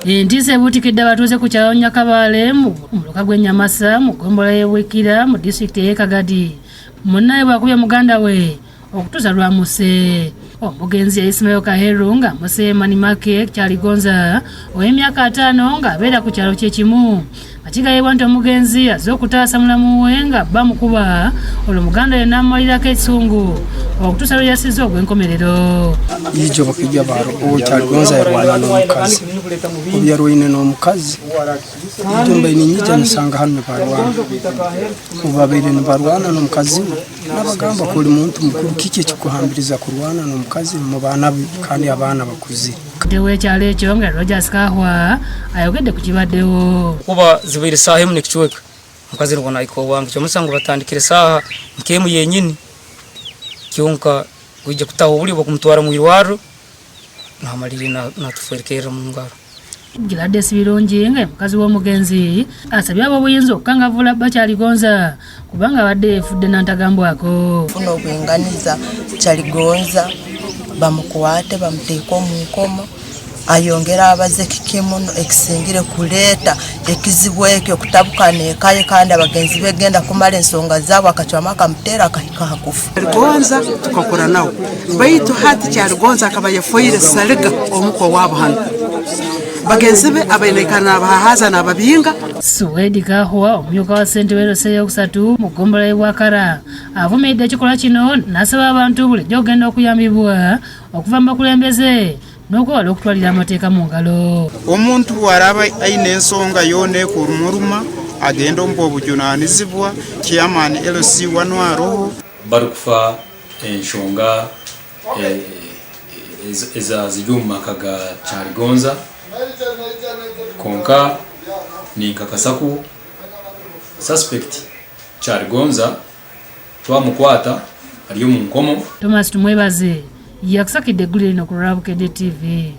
Entiisa ebuutikidde abatuuze ku kyalo Nyakabaale mu muluka gw'e Nyamasa mu ggombolola y'e Bwikira mu disitulikiti ey'e Kagadi. Munnaye bw'akubye muganda we okutuusa lw'amusse. Omugenzi ye Ismail Kaheru ng'amusse Manimake Kyaligonza ow'emyaka 50 ng'abeera ku kyalo kye kimu. Nga kigambibwa nti omugenzi azze okutaasa mulamu we nga bba mukuba olwo muganda we n'amumalirako ekisungu okutuusa lwe yasizza ogw'enkomerero. Ijo bakijja baro Kyaligonza yarwana n'omukazi, obu yarwaine n'omukazi ijo mbaine nyija nsanga hanu nibarwana, obu babaire nibarwana n'omukazi we nabagamba ku oli muntu mukuru kiki ekikuhambiriza kurwana n'omukazi mu baana be kandi abaana bakuzire. Ssentebe w'ekyalo ekyo nga Rogers Kahwa ayogedde ku kibaddewo. Kuba zibaire saaha emu n'ekicweka, omukazi nubwo nahika owange. Kyomusango batandikire saaha nk'emu yenyini, kyonka kwija kutaho obulyo bw'okumutwara omu irwarro, namalirire natufwerekerra omu ngaro. Gladys Birungi nga ye mukazi w'omugenzi asabye ab'obuyinza okukangavvula bba Kyaligonza kubanga abadde yeefudde nantagambwako. Funa obwinganiza Kyaligonza bamukwate bamuteeke omu nkomo ayongere abaze kiki muno ekisingire kuleeta ekizibu ekyo okutabukana eka ye kandi abagenzi be genda kumara ensonga zaabo akacwamu akamuteera akahika ha kufa. Kyaligonza tukakura nawe baitu hati Kyaligonza akaba yafoire saliga omuka owaabo hanu bagenzi be abaine aikara nabahahaza nababinga. Suwedi Kahwa omumyuka wa ssentebe LC eyokusatu mu ggombolola y'e Bwakara avumiridde ekikolwa kino n'asaba abantu bulijjo okugenda okuyambibwa okuva mu bakulembeze n'okwewala okutwalira amateeka mu ngalo. Omuntu bw'araaba aine ensonga yoona ekurumuruma agenda omu bw'obujunanizibwa, Chairman LC wanu aroho. Barikufa enshonga eza ziri omu maka ga Kyaligonza kwonka ninkakasa ku suspect Kyaligonza twamukwata ari omu nkomo. Thomas Tumwebaze yakusakidde eggulire lino ku lwa Bukedde TV.